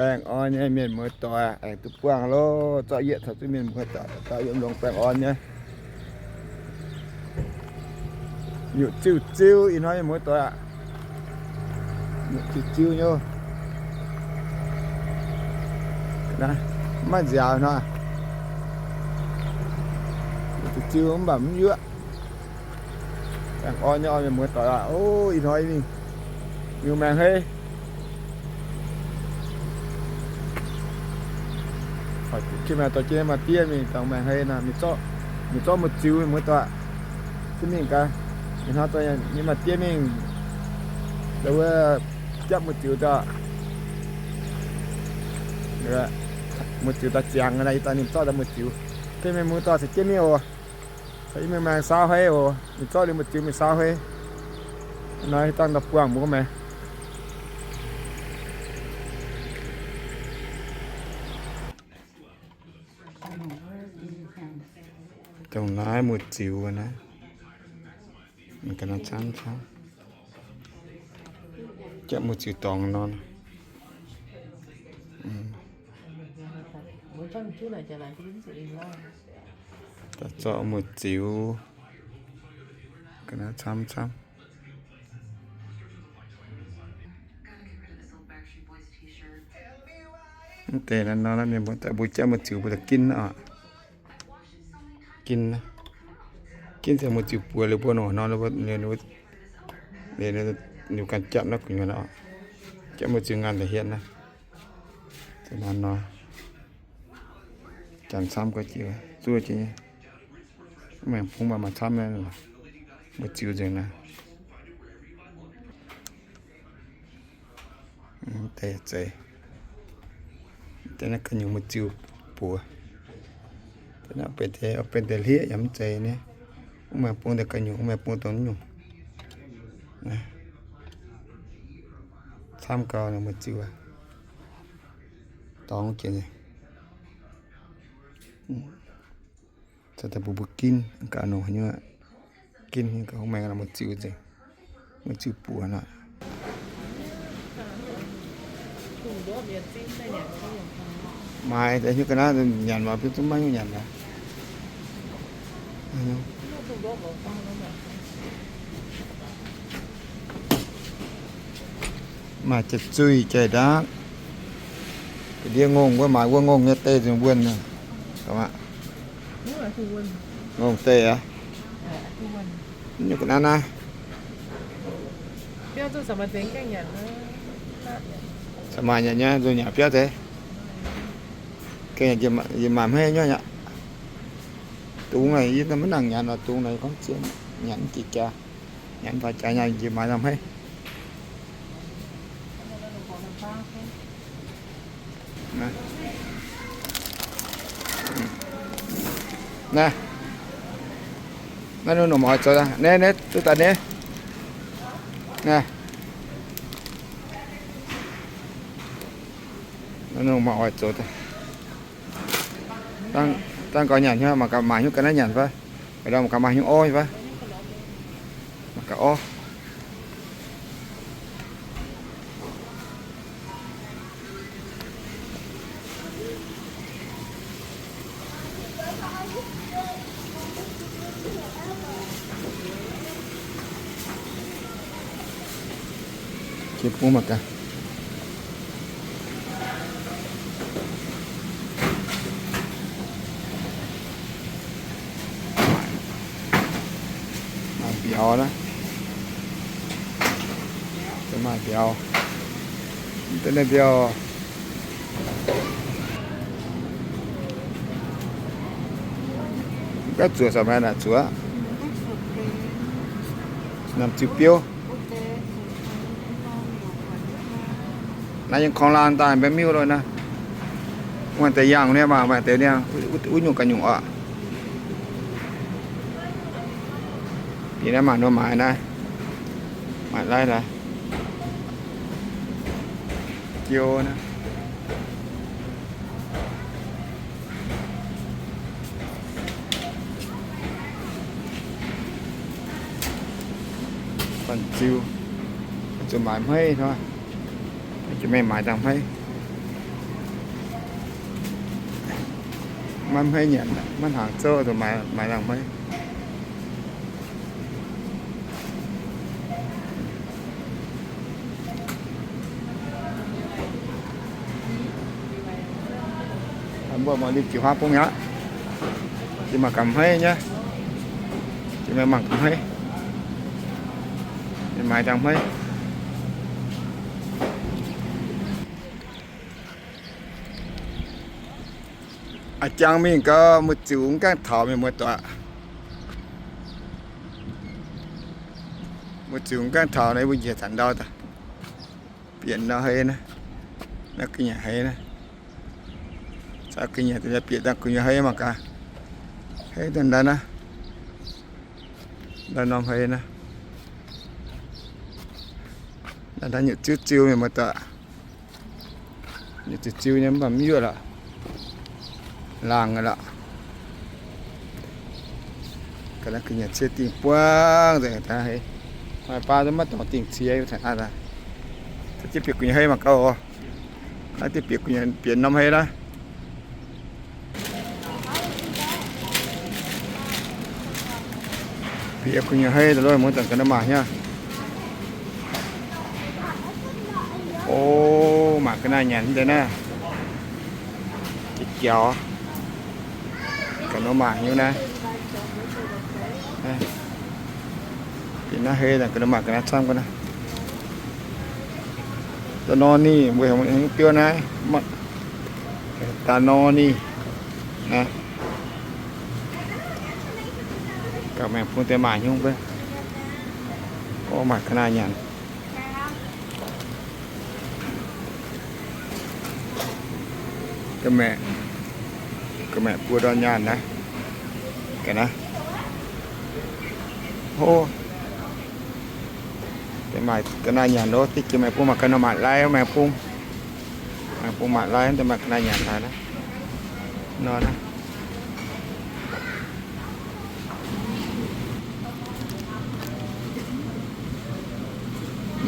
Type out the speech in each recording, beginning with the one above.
Baengh orn nyei mienh muoz doic, aengx duqv buangh loh, zorqv yietv taux zuqc mienh muoz doic, daaih yiem longx baengh orn nyei. Nyutc ziuv-ziuv ih hnoi mienh muoz doic aqv. Nyutc ziuv-ziuv nyei. Maiv nziaaux hnoi. Nyutc ziuv-ziuv mv baac mv yuoqv. Baengh orn nyei orn mienh muoz doic aqv. O, ih hnoi mingh, mingh maengx hei. Kin maengx dorh jienv maaih diev mingh dangx maengx hei nor, mingh zorqv, mingh zorqv muoz-ziux mienh muoz doic. Zungv mingh gaax. Ih hnoi dorh nyei maaih diev mingh, wuov, japv muoz-ziux daaih. Muoz-ziux daaih ziangx, yie daaih ninh zorqv daaih muoz-ziux. Kin mienh muoz doic caux jienv mingh oc. Caux yie mingh maengx saau hei oc. Ninh zorqv ninh muoz-ziux mingh saau hei. Naaiv dangh daaih buangh mbuo maengx. Dongh naaiv muoz-ziux naaiv. Ga'naaiv camv camv. Japv muoz-ziux dorngx nor. Daaih zorqv muoz-ziux. Ga'naaiv camv camv. Mv deix naaiv nor, mbuo japv muoz-ziux mbuo daaih ginv oc. Ginv, ginv ziangx muoz-ziux buoz liuz mbuo nor, nor, liuz ganh japv naaiv gu'nyuoz oc. Japv muoz-ziux ngaanh daaih hietv naaiv. Nor, janx camv gau jiex, zuov jiex nyei. Maengx bung mv baac maaih camv nyei, muoz-ziux nzengc naaiv. Deix zeiz. Deix naaiv ga'nyungc muoz-ziux buoz. Deix naaiv benx deix, benx deix hlieqv yaac mv zeiz nyei. Mv maengx bung deix ga'nyungc, mv maengx bung dongh nyungc. Camv gau muoz-ziux. Dorngx jiex. Caux daaih mbuo mbuo ginv gaax nor, ginv nyei gaax, maengx muoz-ziux nzengc, muoz-ziux buoz nor. Maaih deix nyungc ga'naaiv nyanc maaih biauv zungv maiv nyungc nyanc aqv. Maaih jiex zuih jiex ndaangv. Ga'ndiev ngongh wuov, maaih wuov ngongh nyei deix nzengc wuonh. Ngongh deix aqv. Nyungc ga'naaiv naaiv. Caux maaih nyanc nyei, nzunc nyanc biauv deix. Gengh yie maaih hmeiv nyei aqv. Dungz naaic yie maiv nangc nyanc oc, dungz naaic gorngv zien nyanc mv jiex jaax. Nyanc faaux jaax nyanc njiec maaiz nor hmeiv. Naaiv, naaiv nor mangc oix zoux, naaiv, naaiv duqv daaih naaiv. Naaiv, naaiv nor mangc oix zoux daaih. Dangh gaux nyanc nyei, mangc gaax maaih hnyouv ga'naaiv nyanc fai? Maiv dangh mangc gaax maaih hnyouv orv fai? Mangc gaax orv. Jiex bung mangc gaax. Maaih mbiauz naaiv. Maaih mbiauz. Deix naaiv mbiauz. Mv gaengh zuoqc, saax maaih naaic zuoqc. Namx ziux biouv. Naaiv yiem korng laan daaih mbaeqv miuv loh naaiv. Maaih deix yangh niaa, maaih deix niaa, wuov nyungc ganh nyungc oc. Ih naaiv maaih nor maaiz naaiv. Maaiz laiv laaix. Jiou naaiv. Banh ziux, zuqc maaiz hmeiv hnoi, zuqc mengh maaiz dangh hmeiv. Maiv hmeiv nyanc, maiv hnaangx zouv, zuqc maaiz, maaiz nzangc hmeiv. Mbuo mangc liuz jiu huaav bung aqv. Jiex mangc gaax hmeiv nyei. Jiex mangc gaax hmeiv. Maaiz nzangc hmeiv. A'jang mingh gau, mbuo ziux mv gaengh taux mienh muoz-doic. Mbuo ziux mv gaengh taux naaiv, mbuo njiec zanc ndau daaih. Bieqc nor hei naaiv, naaiv gu'nyuoz hei naaiv. Caux gu'nyuoz bieqc daaih gu'nyuoz hei mangc gaax. Hei daaih ndau naaiv, ndau norm hei naaiv. Naaiv nyutc ziuv ziuv mienh muoz-doic. Nyutc ziuv ziuv nyei mv baac mv yuoqv lorqc. Laangh lorqc. Ga'naaiv gu'nyuoz cie dingh buangv nzengc. Maaih baav maiv dorngx dingh cie. Taux jienv bieqc gu'nyuoz hei mangc gaax oc. Naaiv diuh bieqc gu'nyuoz, bieqc norm hei naaiv. Bieqc gu'nyuoz hei daaih lorqc, muoz-doic, ga'naaiv maaih hnyouv. O, maaih ga'naaiv nyanc deix naaiv. Jiex jaux. Ga'naaiv maaih hnyouv naaiv. Bieqc naaiv hei daaih ga'naaiv maaih ga'naaiv camv ga'naaiv. Da'nor ninh mbuo heuc biouv naaiv, da'nor ninh. Gauh maengx bung deix maaih hnyouv mbuo. O, maaih ga'naaiv nyanc. Ga'maeqc, ga'maeqc buo ndorn nyaanh naaiv. Ga'naaiv, o, maaih ga'naaiv nyanc loh. Diqv jiex maengx bung maaih ga'naaiv, maaih lai maengx bung. Maengx bung maaih lai, maaih ga'naaiv nyanc naaiv. Nor naaiv.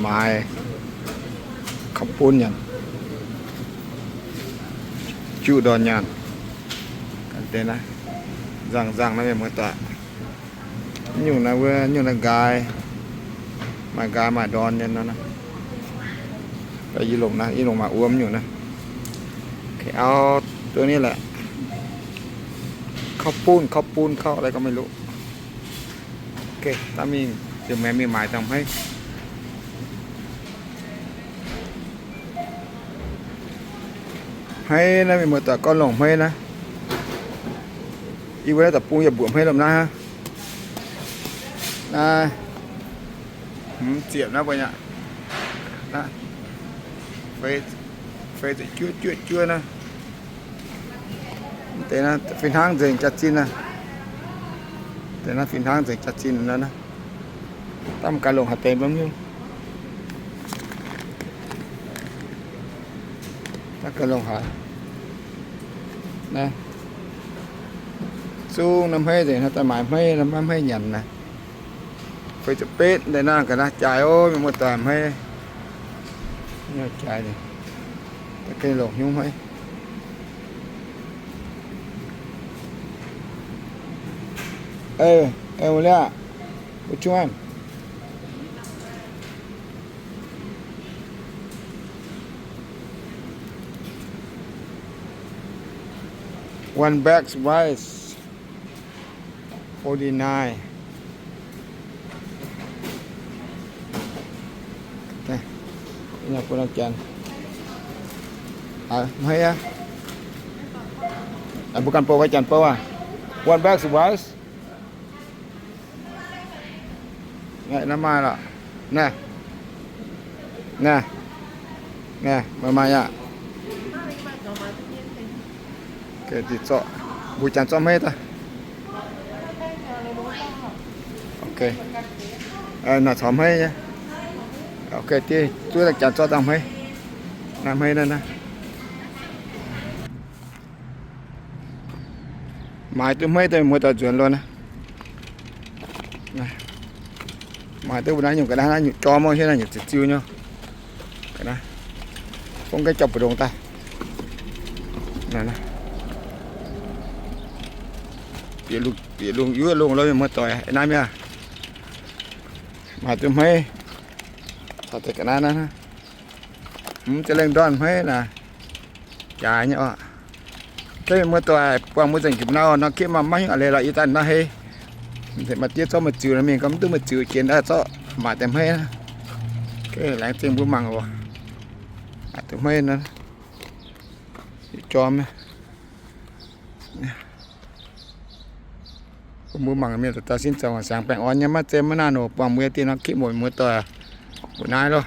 Maaiz kaux bun nyanc, juqv ndorn nyaanh. Ga'naaiv nzangh nzangh naaiv mienh muoz-doic. Nyungc naaiv wuov, nyungc naaiv nqaai, maaih nqaai maaih ndorn nyei nor naaiv. Yie longc naaiv, yie longc maaih wuom nyungc naaiv. Auv, duqv nyei lorqc. Kaux bun, kaux bun, kauxอะไรก็ไม่รู้. Daaih mingh, ziouc maengx mingh maaiz dangh hmeiv. Hmeiv naaiv mienh muoz-doic, gorngv longc hmeiv naaiv. Yie mbuo naaiv deic-bung yaac mbuoqc hmeiv lomh naaiv. Naaiv, hmz ziepc naaiv mbuo nyei. Feix, feix ziepc juov juov juov naaiv. Deix naaiv fih hnangv nzengc jaax-zinh naaiv. Deix naaiv fih hnangv nzengc jaax-zinh naaiv. Daaih mv gaax longc haaix deix mv hiuv. Daaih gaax longc haaix. Naaiv, zungv naaiv hmeiv nzengc, naaiv daaih maaiz hmeiv, maiv hmeiv nyanc naaiv. Feix ziepc betv deix naaiv ga'naaiv jaaix oc, mienh muoz-doic, hmeiv. Jaaix, daaih gengh longc hnyouv hmeiv. Ê, ê, Liaa, which one? One bag rice, forty nine. Hmeiv aqv. Mbuo ganh bouh fai janx bouh aqv? One bag rice. Naaiv maaih lorqc. Naaiv, naaiv, naaiv maaih maaih aqv. Mbuo janx zorqv hmeiv daaih. Naaic caux hmeiv nyei. Div zuov janx zorqv dangh hmeiv. Naaiv hmeiv naaiv naaiv. Maaiz duqv hmeiv daaih muoz-doic nzuonx loh naaiv. Maaiz duqv mbuo naaiv nyungc ga'naaiv, naaiv nyungc jorm ov, hiuv naaiv nyungc ziux ziu nyei. Ga'naaiv, fongv gaengh jauv mbu'ndongx daaih. Yietc lungh yuoqv lungh lo mienh muoz-doic naaiv mi'aqv. Maaih duqv hmeiv, taux deix ga'naaiv naaiv, mv za'lengh ndorn hmeiv naaic, jaaix nyei oc. Mienh muoz-doic, buangh mbuo nzengc jiex nau nor, gitv maaih maiv hnyouv a'leiz lorqc, yie daaih nor hei. Maaih diev zorqv meih ziux nor, mienh gorngv mv duqv meih ziux, jienx daaih zorqv maaih deix hmeiv. Laengz zingh mbuo mangc oc. Maaih deix hmeiv nor, jorm. Bun mbuo mangc mienh dauh dauh sin zoux siangx baengh orn nyei, maiv zeiz maiv naanh oc. Buangh mbuo nyei dieh nor, gitv muoc muoz-doic, mbuo naaiv loh.